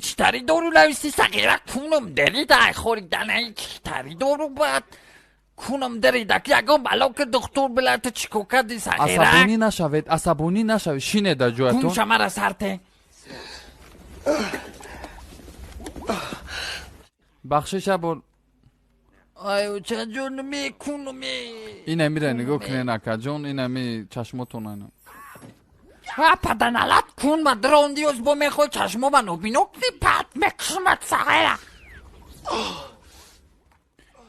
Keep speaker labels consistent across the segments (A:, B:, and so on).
A: Читари дору нависти сағира кунам дерида хориданаи читари дору бад кунам дерида ягон бало ки духтур била ту чӣ кор кардӣ сағира?
B: Асабонӣ нашавед, асабонӣ нашавед, шинед дар ҷоятон.
A: Кун шамара сарте.
B: Бахшиша бор.
A: Ай очаҷон мекунам.
B: Инамира нигоҳ кунед акаҷон, инами чашмотон ана.
A: Ҳа паданалат кун ма дрондиёз бо мехоҳ чашмо ба нобино кунӣ пат мекушмат сағира.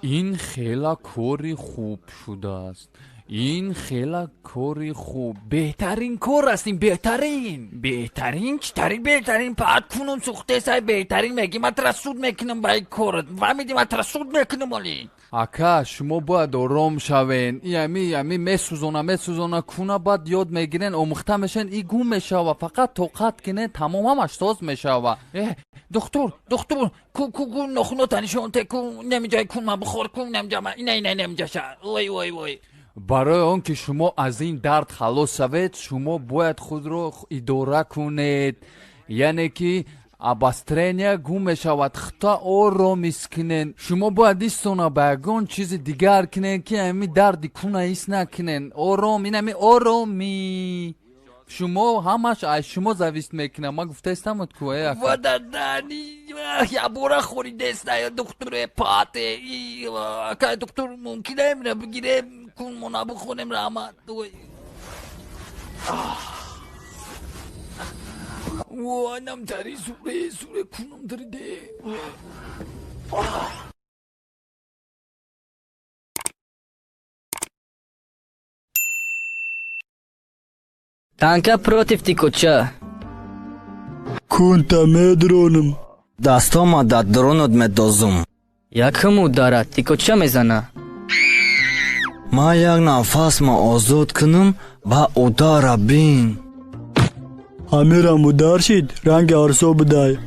B: Ин хела кори хуб шудааст. Ин хела кори хуб. Беҳтарин кор аст ин, беҳтарин.
A: Беҳтарин? Читари беҳтарин? Пат кунум сухтесай беҳтарин меги ма тра суд мекунам ба ин корат. Фаҳмидӣ ма тра суд мекунам оли.
B: Ака, шумо бояд ором шавен. Ами месӯзона, месӯзона, куна баъд ёд мегирен, омӯхта мешавен, и гум мешава. Фақат тоқат кунен, тамом ҳамаш соз мешава.
A: Духтур, духтур, ку ку ку нохунота нишон те ку немиҷай кун ма бухор ку немиҷа ма ина ина немиҷаша. Ой ой ой.
B: Барои он ки шумо аз ин дард халос шавед, шумо бояд худро идора кунед. Яъне ки обострения гум мешавад. Худта оромис кунед. Шумо бояд истона ба ягон чизи дигар кунед, ки ами дарди куна ҳис накунед. Ором, инами оромӣ. Шумо ҳамаш аз шумо завист мекунад. Ман гуфтаистамад ку э ака.
A: Вададани ябора хоридеста духтуре пате. Ака духтур мумкина эмина бигирем кун мона бихонем раҳмат. Нам тари суре суре кунам тариде.
C: Танка против тикоча.
D: Кунта медронам.
E: Дастома да дронот медозум.
C: Якум удара тикоча мезана.
E: Ма як нафас ма озод кунам ба удара бин.
D: Ҳамирам удар шид, ранги арсо будай.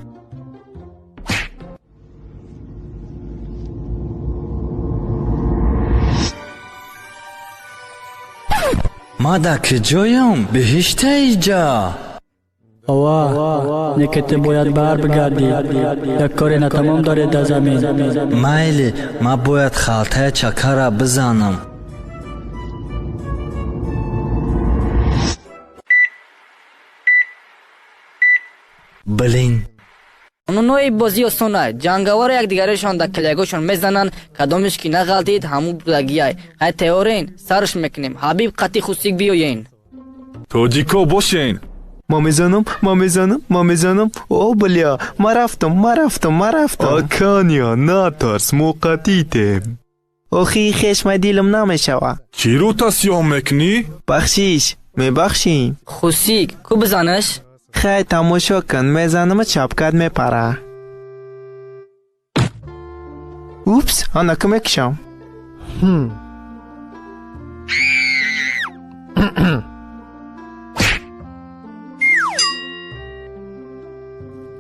E: Ма дар куҷоям? Биҳиштаиҷа.
D: Ова, не ки ту бояд бар бигардӣ. Як коре натамом доред дар замин.
E: Майли, ма бояд халтаи чакара бизанам. Блин.
C: Қонунҳои бозӣ осонай. Ҷангаваро якдигарашон дар калягошон мезананд, кадомеш ки нағалтид, ҳамун будагиай. Ҳай тайёрен, сарш мекунем. Ҳабиб қатӣ хусик биёен.
F: Тоҷико бошен.
G: Ма мезанам, ма мезанам, ма мезанам. О, бля, ма рафтам, ма рафтам, ма рафтам.
F: Акания, натарс, мо қатитем.
G: Охи хеш ма дилам намешава.
F: Чӣ рӯта сиёҳ мекунӣ?
G: Бахшиш, мебахшӣ.
C: Хусик, ку бизанаш?
G: Хай тамошо кун, мезанама чапкат мепара. Упс, анака мекушам.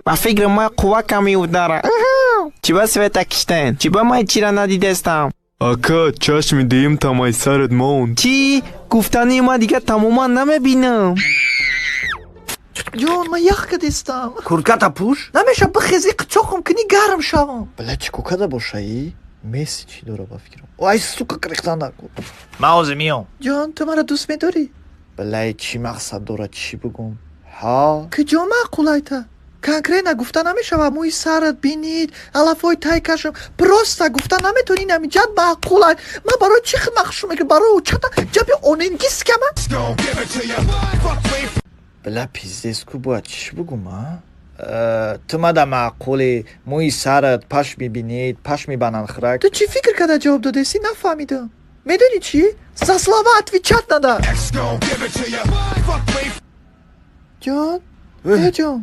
G: Ба фикри ман қувва ками удара. Чӣ ба света киштен? Чӣ ба ман чира надидестам?
F: Ака, чашми дуюм тамай сарат монд.
G: Чӣ? Гуфтани ман дигар тамоман намебинам.
H: Ҷон, ман ях кадистам.
I: Куртката пӯш?
H: Намеша бихези қичоқам кунӣ гарм шавам.
I: Бля, чӣ кор карда бошаи? Месси чӣ дора ба фикрам? Ай, сука, крихтан накун. Ман ҳозир меом.
H: Ҷон, ту маро дӯст медорӣ?
I: Бля, чӣ мақсад дорад, чӣ бигӯм? Ҳа?
H: Куҷо маъқулайта? Конкретно гуфта намешава мӯи сарат бинид, алафҳои тай кашам. Просто гуфта наметонӣ намиҷат маъқулай. Ман барои чӣ хидмат мекунам? Барои чата ҷаби оненгискама?
I: Бля, пиздец ку бояд чӣ бигӯм, а? Ту мада маъқулӣ, мӯи сарат, пашми бинид, пашми бананхӯрак.
H: Ту чӣ фикр карда ҷавоб додеси? Нафаҳмидам. Медонӣ чӣ? За слова отвечать надо. Ҷон, э ҷон,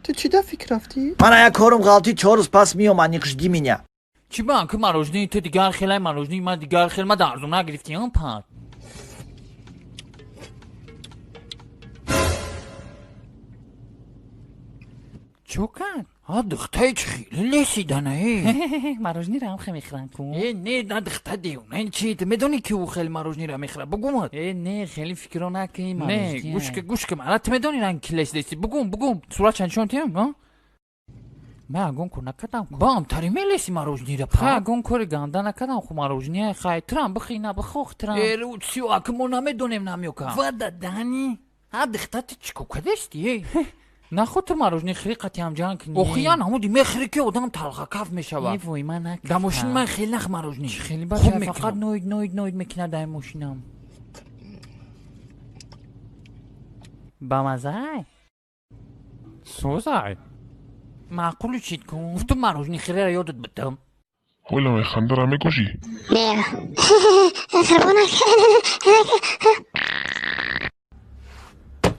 H: ту чӣ да фикр рафтӣ?
I: Мана як корум ғалтӣ, 4 рӯз пас меом, аниқ жди меня.
A: Чӣ ба ки марожнии ту дигар хелай, марожнии ман дигар хел, ма дарзу нагирифтӣ, пат. Чо кард? А духтаи чӣ хеле лесидана э.
J: Марожнира ҳам хе мехӯрам ку.
A: Э не, на духта девона, ин чи? Ту медонӣ ки ӯ хеле марожнира мехӯрад? Бугум.
J: Э не, хеле фикро накунӣ
A: Не,
J: марожния.
A: гӯш ка, гӯш ка, ара ту медонӣ ранг ки лесидеси? Бугум, бугум, суратша нишон тиям, а?
J: Ман ягон кор накардам.
A: Бам тари мелеси марожнира.
J: Хай, ягон кори ганда накардам, ху марожния хай. Трам бихи на бихох трам.
A: Э, рӯциё, аки мо намедонем намёка. Вада дани. А дихтати чӣ ко кадести, э?
J: Наход ту марожни хири қатиам ҷанг кунӣ.
A: Охи я намуди мехӯри ки одам талхакаф мешавад.
J: Е вой, ман накардам.
A: Да мошини ман хеле нах марожни.
J: Хеле
A: Хуб
J: бача,
A: мекунам.
J: фақат ноид ноид ноид мекунад дар мошинам. Бамазай? Созай?
A: Маъқулу чит кун. Гуфтум марожни хирера ёдат бидам.
K: Ҳоло хандара мекушӣ?
L: Не. Қурбонак.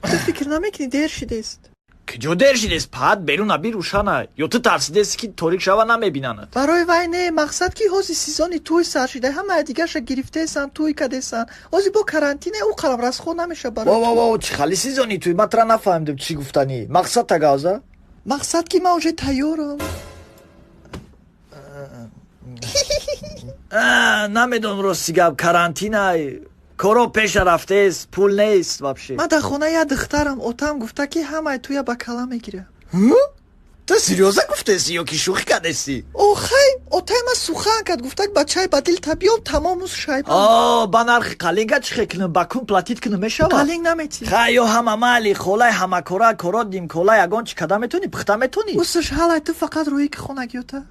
H: Ту фикр намекунӣ, дер шидест?
I: Куҷо дер шидест, паат берун аби рӯшана. Ё ту тарсидест, ки торик шава намебинанад?
H: Барои вай не, мақсад ки ҳози сезони тӯй сар шида, ҳамаи дигарша гирифтесан, тӯй кадесан. Ҳози бо карантине ӯ қалам расход намеша барои
I: Во, во, во, чӣ хали сезони тӯй? Ман тура нафаҳмидам, чӣ гуфтанӣ. Мақсад тагавза?
H: Мақсад ки ман уже тайёрам.
I: Намедонам, рости гап, карантинай, коро пеша рафтест, пул нест вообще.
H: Ман дар хона як духтарам, отам гуфта ки ҳамаи тӯя ба кала мегирам.
I: Ту серьёзно гуфтеси ё ки шӯхӣ кардеси?
H: Охай, отай ман сухан кард, гуфта ки бачаи ба дил табиём, тамом уз шайбам.
I: О, ба нархи қалинга чӣ хел кунам, ба кун платить кунам мешавад?
H: Қалинг наметӣ.
I: Хай, ё ҳама майли, холай ҳамакора, коро димкола, ягон чӣ када метонӣ, пухта метонӣ?
H: Усш ҳалай, ту фақат рӯи ки хонагиёта.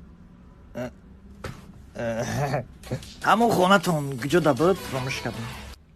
I: Ҳамон хонатон куҷо да буд, фаромӯш кардам.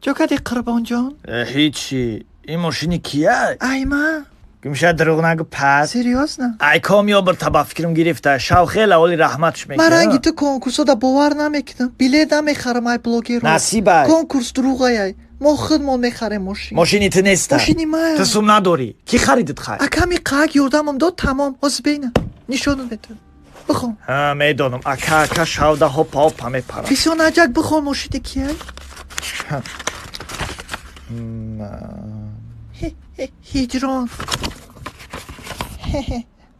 H: Чо кади, Қурбонҷон?
I: Ҳичи. Ин мошини кия?
H: Ай ман.
I: Гумша, дурӯғ нагӯ, пас.
H: Серьёзно?
I: Ай ком ёбр та ба фикрам гирифта, шав хеле оли раҳматш
H: Ман ранги
I: мекунам.
H: ту конкурсода бовар намекунам, билет намехарам ай блогерро.
I: Насибай.
H: Конкурс дурӯғаяй, мо худмон мехарем мошин.
I: Мошини ту неста?
H: Мошини ман.
I: Ту сум надорӣ, кӣ харидит хай?
H: Аками қаак ёрдамам дод, тамом. Ҳозир бейна нишонат метавам, бихон.
I: Ҳа, медонам, ака ака шавда ҳопа ҳопа мепарад.
H: Бисёр наҷак, бихон, мошини кияй? Ҳиҷрон.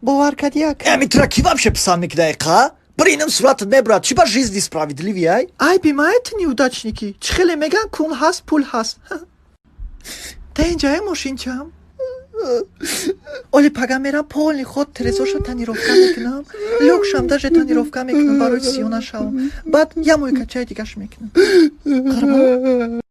H: Бовар кардӣ, ака?
I: Ами тура кӣ вообще писанд мекунад, қа? Биринам, суратат мебурад. Чӣ ба жизни справедливый ай?
H: Айби мае, ту неудачники. Чӣ хеле меган, кун ҳаст, пул ҳаст. Та инҷае мошинчам. Оли пага мерам, полный ход трезоша тонировка мекунам, люкшам даже тонировка мекунам, барои сиёна шавам. Баъд я мӯйкачаи дигаш мекунам, Қурбон.